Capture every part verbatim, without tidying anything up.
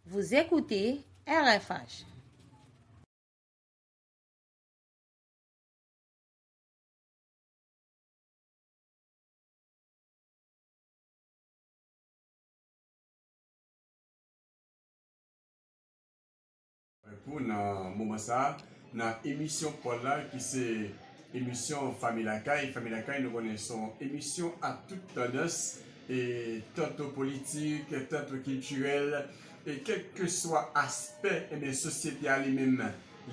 Vous écoutez R F H. Avèk ou nan moman sa a, nan emisyon pa w la ki se emisyon Fanmi Lakay. Fanmi Lakay, nou konnen se yon emisyon a tout tandans, e tanto politik, tanto kiltirèl, e kèlkeswa aspè, ebyen, sosyete a li menm,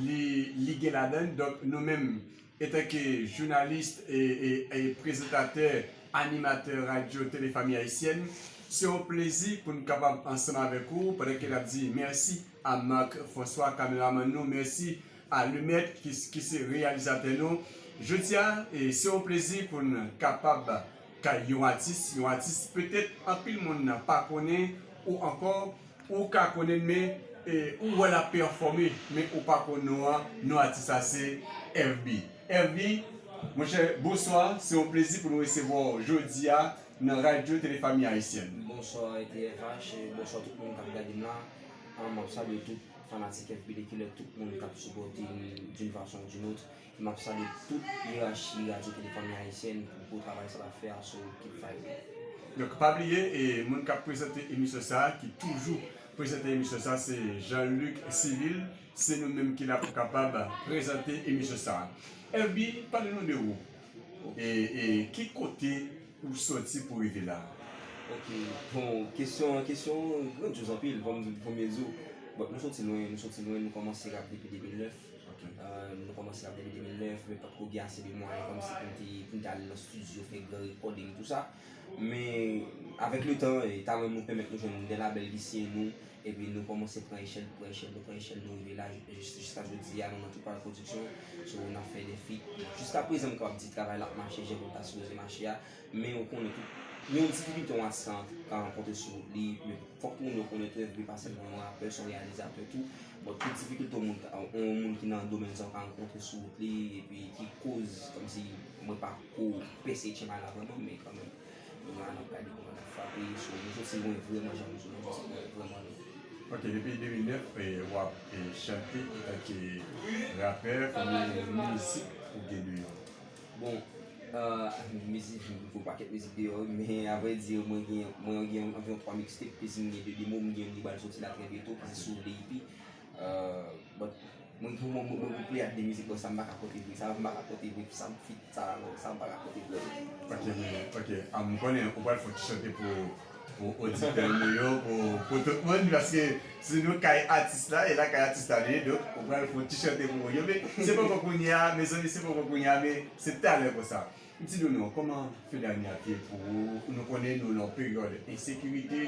li, li gen ladan l. Donk, nou menm, etanke jounalis e, e, e prezantatè, animatè radyo Tele Fanmi Ayisyèn, se yon plezi pou n kapab ansanm avèk ou pandan ke n ap di mèsi a Marc François, kameramann nou, mèsi a Lemèt ki, ki se reyalizatè nou. Jodi a, e, se yon plezi pou n kapab kay yon atis, yon atis petèt anpil moun pa konnen ou ankò ou ka konnen l, men, e, ou wè l ap pèfòme, men ou pa konn non an, non atis la se F B. F B, monchè, bonswa, se yon plezi pou nou resevwa w jodi a nan radyo Tele Fanmi Ayisyèn. Bonswa, T F H, bonswa tout moun k ap gade m la. An, m ap salye tout fanatik F B de kilè, tout moun k ap sipòte m d'une façon ou d'une autre. M ap salye tout yerachi Radyo Tele Fanmi Ayisyèn pou gwo travay sa l ap fè a sou Keep Fighting. Donk, pa bliye, e, moun k ap prezante emisyon sa a, ki toujou prezante emisyon sa a, se Jean Luc Civil. Se nou menm ki la pou kapab prezante emisyon sa a. F B, pale nou de ou. E, e ki kote ou soti pou rive la? Ok, bon, kesyon an, kesyon an grandyoz anpil, ban m di w premye di w. Bon, nou soti lwen, nou soti lwen, nou kòmanse rap depi de mil nèf. Ok. Euh, nou kòmanse rap depi de mil nèf, men potko gen ase de mwayen kòmsi pou n te, pou n te al nan estidyo, fè gran recording, tou sa. Men, avèk letan, e, talan nou pèmèt nou jwenn de labèl ki siyen nou, epi nou kòmanse pran echèl, pran echèl, nou pran echèl, nou rive la, jis, jiska jodi a, nou nan Tripal Production, so, n ap fè de feat. Jiska prezan, m kapab di travay la ap mache jan pou l ta sipoze mache a, men ou konnen tout, yon difikilte yon atis ka, ka rankontre sou wout li, men fòk moun yo konnen tou, F B pa sèlman yon rapè, se yon reyalizatè tou. Bon, tout difikilte yon moun, yon moun ki nan domèn sa yo ka rankontre sou wout li, epi ki koz, kòmsi, mwen pa ko pèse tchenbay la vrèman, men kanmenm. Nou la, n ap gade kòman n ap frape, so, nou soti lwen vrèman, jan nou di, nou soti lwen vrèman lwen. Ok, depi de mil nèf, e, w ap, e, chante antanke rapè, konbyen mizik ou gen deyò? Bon, euh, mizik, m gen yon pakèt mizik deyò, men avrèdi, mwen gen, mwen gen anviwon twa mixtape, plis m gen de demo, m gen youn ki pral soti la trè byento, ki se Sou Vle Ipi. Euh, but, Mwen, mwen, mwen, mwen gon pleyad de mizik, bon, sa m pa ka konte vre, sa m pa ka konte vre, sa m fit, sa, sa m pa ka konte vre. Ok, men, ok, ah, m konnen ou pral fè yon ti chante pou, pou oditè nou yo, pou, pou tout moun, paske si nou kay atis la, e la kay atis la li ye, donk ou pral fè yon ti chante pou yo, men se poko kounye a, mezanmi, se poko kounye a, men se talè konsa. Di nou non, kòman fen dane a te ye pou ou? Nou konnen nou nan yon peryòd ensekirite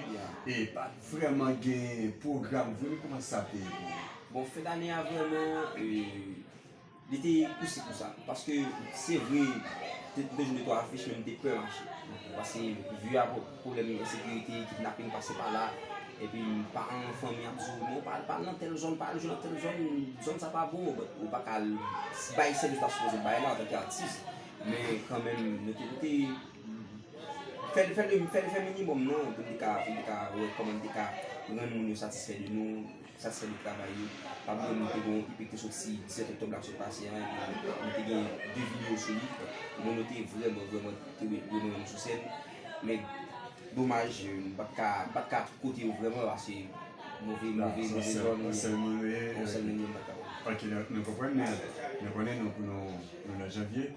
e pa t vrèman gen pwogram vre, men kòman sa te ye pou ou? Bon, fen dane a vrèman, e, li te kousi kousa. Paske se vre, te, te jwenn de twa afich, men m te pè mache. Paske vi a pwoblèm ensekirite, kidnaping pase pa la. Epi m pa an fanmi ap di w, non, pa al, pa al nan tèl zòn, pa al jwe nan tèl zòn, zòn sa pa bon, but ou pa ka al bay sèvis w ta sipoze bay la antanke atis. Men kanmenm, nou te, nou te fè, fè, fè, fè minimòm non, pou n te ka, pou n te ka wè kòman n te ka rann moun yo satisfè de nou, satisfè de travay yo. Pa bliye nou te gen yon E P ki te soti disèt oktòb la k sot pase a, epi nou te gen de videyo sou li. Moun yo te vrèman, vrèman te renmen nou sou sèn. Men domaj, m pa t ka, m pa t ka kote yo vrèman, paske move, move, move zòn, yon sèl moun yo, m pa t ka wè. Ok, nou, nou konprann, men nou konnen nou, nou, nou nan janvye.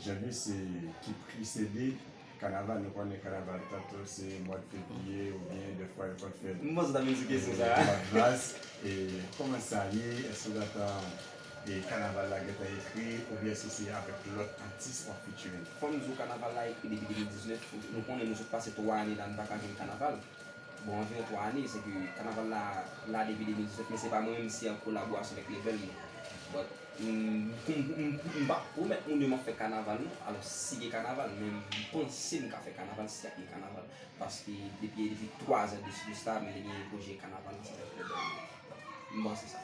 Janvye se ki presede kanaval, nou konnen kanaval tanto se mwa fevriye oubyen dèfwa yo konn fè l. M panse w ta vin di kesyon sa a. Mwa mas, e kòman sa ye? Èske w gentan, e kanaval la gentan ekri oubyen èske se avèk lòt atis w ap featuring? Fò m di w kanaval la ekri depi de mil diznèf, nou konnen nou sot pase twa ane la nou pa ka jwenn kanaval. Bon, anviwon twa ane, se ke kanaval la la depi de mil diznèf, men se pa mwen menm, se an kolaborasyon avèk Level mwen. But, m, m, m, m pa pwomèt moun yo m ap fè kanaval non, alò si gen kanaval, men m panse m ka fè kanaval si ap gen kanaval. Paske depi, depi twa zan de, de sa, m te gen pwojè kanaval ansanm avèk Level mwen. M panse sa.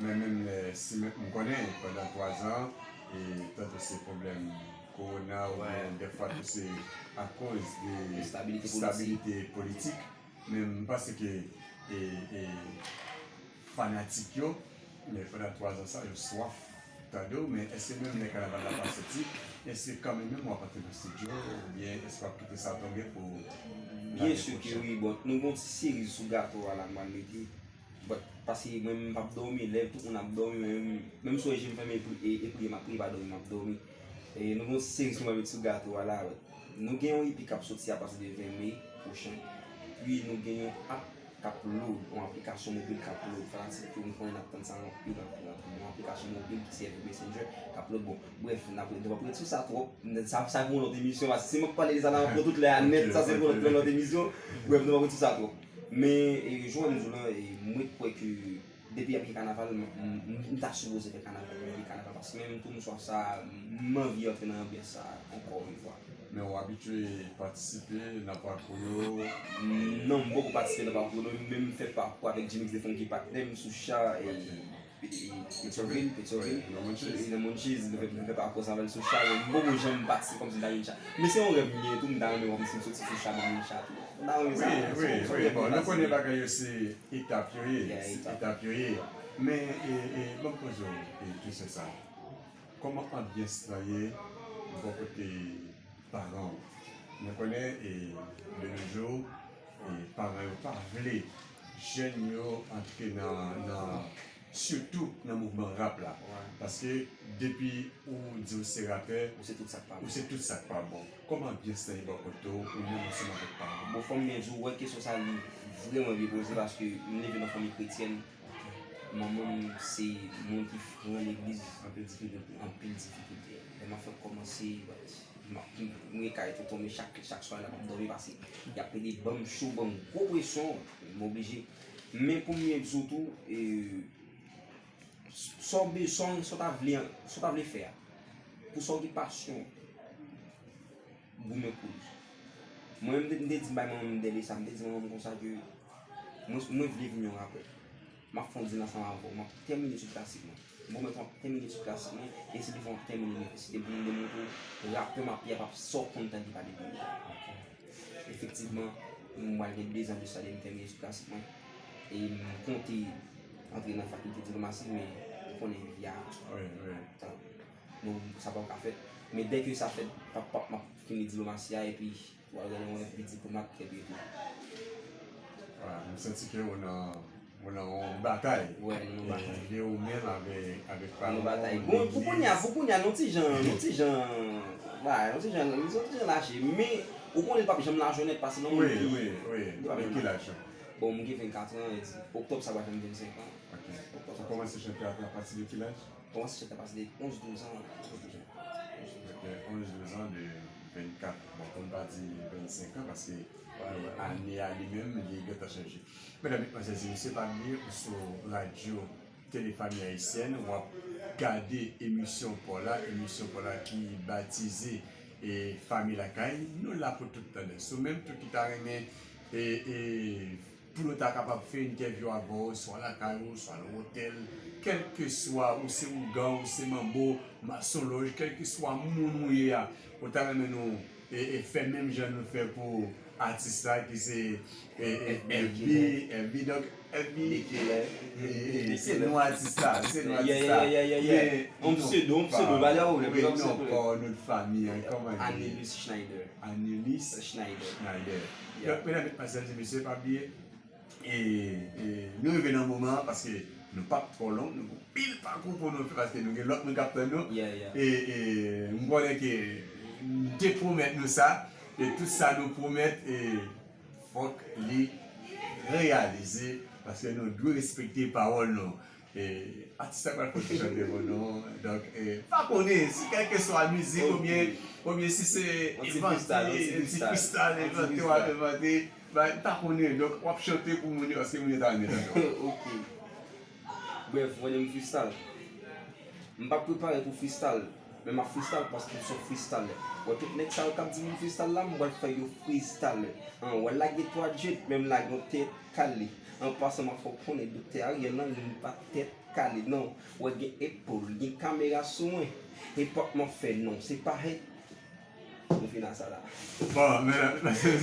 Men menm lè, si m, m konnen pandan twa zan, e tanto se pwoblèm kowona oubyen dèfwa tou se akoz de enstabilite politik. Men m panse ke e, e, fanatik yo, men pandan twa zan sa, yo swaf tande w, men èske menm lè kanaval la pa soti, èske kanmenm menm w ap antre nan estidyo, oubyen èske w ap kite sa tonbe pou... Byen si ke wi, bon, nou gen yon ti seriz sou gato a la, m al mete. But, paske mwen menm m p ap dòmi, lè tout moun ap dòmi, mwen menm, menm si w wè je m fèmen e pri-, e, e priye m ap priye, pa dòmi, m ap dòmi. E nou gen yon ti seriz nou pral met sou gato a la, but, nou gen yon E P k ap soti apati de ven me pwochen. Pi nou gen yon app k ap load, yon aplikasyon mobil k ap load. Fanatik yo, m konnen n ap tann sa anpil, anpil, anpil. Yon aplikasyon mobil ki sèvi Messenger, k ap load. Bon, brèf, n ap, nou p ap ret sou sa twòp. Sa, sa pou yon lòt emisyon, paske si mwen pale de sa, n ap pran tout lè a nèt, sa se pou yon lòt, yon lòt emisyon. Brèf, nou p ap ret sou sa twòp. Men, e, jan m di w lan, e, mwen kwè ke depi ap gen kanaval, m, m, m, m ta sipoze fè kanaval, m gen kanaval, paske menm tou m swaf sa, m anvi antre nan anbyans sa ankò yon fwa. Men w abitye patisipe nan pakou yo? Non, m poko patisipe nan pakou yo, men m fè pakou avèk Jimix de Funky patnè m sou cha, e, e, e, Petyonvil, Petyonvil. Nan Monchis. E, nan Monchis, nou fè, nou fè pakou ansanm avè l sou cha, men m poko janm patisipe kòmsi m ta jwenn cha. Men se yon rèv m genyen tou, m ta renmen wè m si m soti sou cha, m jwenn cha tou. M ta renmen sa. Wi, wi, wi. Bon, nou konnen bagay yo se etap yo ye, se etap yo ye. Men, e, e, ban m poze w, e, kesyon sa. Kòman anbyans lan ye bò kote paran w? Nou konnen, e, de nos jours, e, paran yo pa vle jèn yo antre nan, nan, sitou nan mouvman rap la. Paske depi ou di w se rapè, ou se tout sa k pa bon. Ou se tout sa k pa bon. Kòman anbyans lan ye bò kote w, ou menm ansanm avèk paran w? Bon, fò m byen di w, wè kesyon sa li vrèman byen poze paske m leve nan fanmi kretyèn. Manman m se moun ki fran legliz. Anpil difikilte. Anpil difikilte. Lè m ap fèk kòmanse, m ap, m gen kay tonton, men chak, chak swa lè m ap dòmi pase, y ap pede ban m cho, ban m gwo presyon, m oblije. Men pou m byen di w tou, e, sa w be-, sa w, sa w ta vle, sa w ta vle fè a, pou sa w gen pasyon, goumen pou li. Mwen, m te, m te di m bay manman m dèyè sa, m te di manman m konsa ke mwen, mwen vle vin yon rapè. M ap fè yon dil ansanm avè w, m ap tèmine etid klasik mwen. M pwomèt w m ap tèmine etid klasik mwen, e se devan w m ap tèmine inivèsite pou m demontre w rapè m ap ye a p ap sa w konn tande pale de li. Efektivman, m pral gen de zan de sa depi m tèmine etid klasik mwen. E m konte antre nan fakilte diplomasi, men ou konnen vi a. Wi, wi. Tan. Donk, sa p ap ka fèt. Men dèke sa fèt, p ap, p ap, m ap fini diplomasi a, epi w al gade yon vi diplomat, epi tou. Vwala, m santi ke ou nan, ou nan yon batay. Wè, nou nan batay. E, e ou menm avèk, avèk paran w, nou nan batay. Bon, pou kounye a, pou kounye a, nou ti jan, nou ti jan, ba, nou ti jan, nou ti jan lache. Men, ou konnen l p ap janm lache nèt, paske nan moun ki... Wi, wi, wi. Men ki laj ou? Bon, m gen vennkat an, e di, oktòb sa va fè m vennsenk an. Ok. Oktòb sa. Ou kòmanse chante apati de ki laj? Bon, se ta pase de onz, douz an. Ok, onz, douz an, de vennkat. Bon, pou n pa di vennsenk an, paske, e, ane a li menm, li gentan chanje. Medam, medmwazèl e mesye, pa bliye, ou sou radyo Tele Fanmi Ayisyèn, w ap gade emisyon pa w la, emisyon pa w la ki batize, e, Fanmi Lakay. Nou la pou tout tandans. Ou menm tou ki ta renmen, e, e, pou nou ta kapab fè entèvyou avè w, swa lakay ou, swa nan otèl, kèlkeswa ou se ougan, ou se manbo, masonlòj, kèlkeswa moun ou ye a, ou ta renmen nou, e, e, fè menm jan nou fè pou atis la ki se, e, e, F B, F B, donk, F B, e, e, e, se nou atis la, se nou atis la. Yeah, yeah, yeah, yeah, yeah. Men yon pseudo, yon pseudo, pa de pwoblèm, wi, yon pseudo. Non, pa w, non, fanmi an, kòman li ye? Anilus Schneider. Anilus Schneider. Schneider. Yeah. Donk, medam, medmwazèl e mesye, pa bliye, e, e, nou rive nan moman an, paske nou p ap twò long, nou gon pil pakou pou nou fè, paske nou gen lòt moun k ap tann nou. Yeah, yeah. E, e, m konnen ke m te pwomèt nou sa, e tout sa nou pwomèt, e fòk li reyalize, paske nou dwe respekte pawòl nou. E, atis la pral fè yon ti chante pou nou. Donk, e, pa konnen si kèlkeswa mizik oubyen, oubyen si se yon ti freestyle, yon ti freestyle, envante w ap envante. Ba, m pa konnen. Donk, w ap chante pou moun yo, paske moun yo ta renmen tande w. Ok. Brèf, mwen menm freestyle. M pa prepare pou freestyle. Men m ap freestyle paske m se yon freestyler. Wè tout nèg sa yo k ap di m freestyler la, m pral fè yo freestyler. An, wè lage twa jet, men m lage yon tèt kale. An pasan, m ap fè w konnen Doktè Ariel Henry, li pa tèt kale, non. Wè gen epòl, gen kamera sou mwen. Epòk m ap fè non, se pa hèt. Nou fin a sa la. Bon, men, mèsi,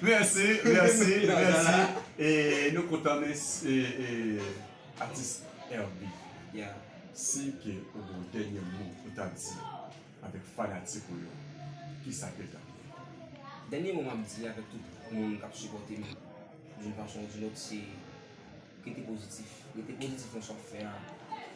mèsi, mèsi. E nou kontan, men, e, e, atis Herby. Yeah. Si ke ou gen yon dènye mo ou ta di avèk fanatik ou yo, ki sa ke l ta ye? Dènye mo m ap di avèk tout moun k ap sipòte m, d'une façon ou d'une autre, se rete pozitif. Rete pozitif nan sa w ap fè a,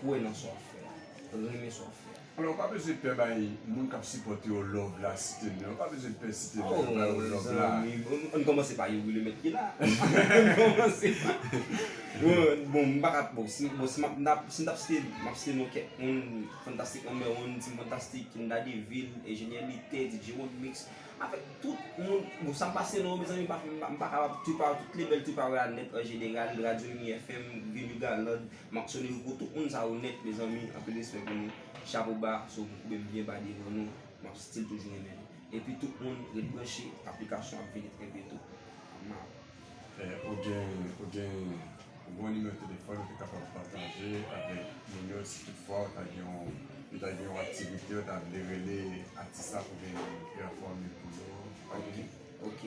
kwè nan sa w ap fè a, renmen sa w ap fè a. Alò, ou pa bezwen pè bay moun k ap sipòte yo love la, site non. Ou pa bezwen pè site non, bay yo love la. Mezanmi, ann kòmanse pa Youri Lemèt ki la. Ann kòmanse pa. Bon, bon, m pa ka, bon, si, bon, si m ap, m ap, si m t ap site, m ap site non kèk moun, Fantastic Number One, Team Fantastic, Kinda Devil, Enjenyè Lite, D J One Mix, avèk tout moun, bon, sa m pa site non, mezanmi, m pa, m pa, m pa kapab, Tupac, tout lebèl Tupac la nèt an jeneral, Radio Uni F M, Vin Yougaland, Maxone Rico, tout moun sa yo nèt, mezanmi, anpil respè pou nou, chapo ba, so, m koube m byen ba devan nou, m ap still toujou renmen nou. Epi tout moun ret branche, aplikasyon ap vini trè byento. Map. Eh, ou gen, ou gen, ou gen yon nimewo telefòn ou te kapab pataje avèk moun yo si toutfwa ou ta gen yon, ou ta gen yon aktivite, ou ta vle rele atis la pou vin pèfòme pou yo. Pa gen? Ok.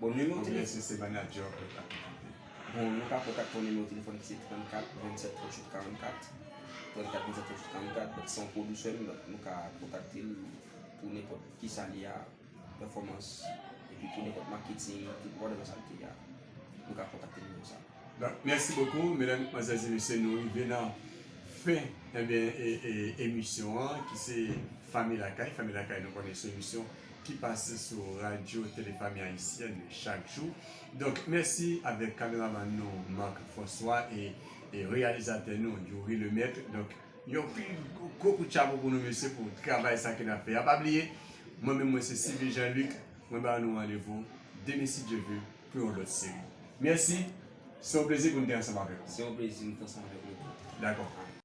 Bon, nimewo Oubyen telefòn. Si se manadjè ou ka kontakte. Bon, nou ka kontakte yon nimewo telefòn ki se trannkat vennsèt tranntuit karannkat. Trannkat vennsèt tranntuit karannkat. Donk, se yon pwodisè m, donk nou ka kontakte l pou nenpòt kisa li a, pèfòmans, epi pou nenpòt maketing, tout whatever sa l te a, nou ka kontakte nimewo sa. Donk, mèsi bokou, medam, madmwazèl e mesye, nou rive nan fen, ebyen, e, e, emisyon an, ki se Fanmi Lakay. Fanmi Lakay, nou konnen se yon emisyon ki pase sou radyo Tele Fanmi Ayisyèn chak jou. Donk, mèsi avèk kameramann nou, Marc François, e, e reyalizatè nou, Youri Lemèt. Donk, yon pil gwo kout chapo pou nou, mesye, pou travay sa ke n ap fè a. Pa bliye, mwen menm, mwen se Sylvie Jean-Luc, mwen ba nou randevou demen, si Dye vle, pou yon lòt seri. Mèsi, se yon plezi pou n te ansanm avèk ou. Se yon plezi nou te ansanm avèk nou tou. Dakò.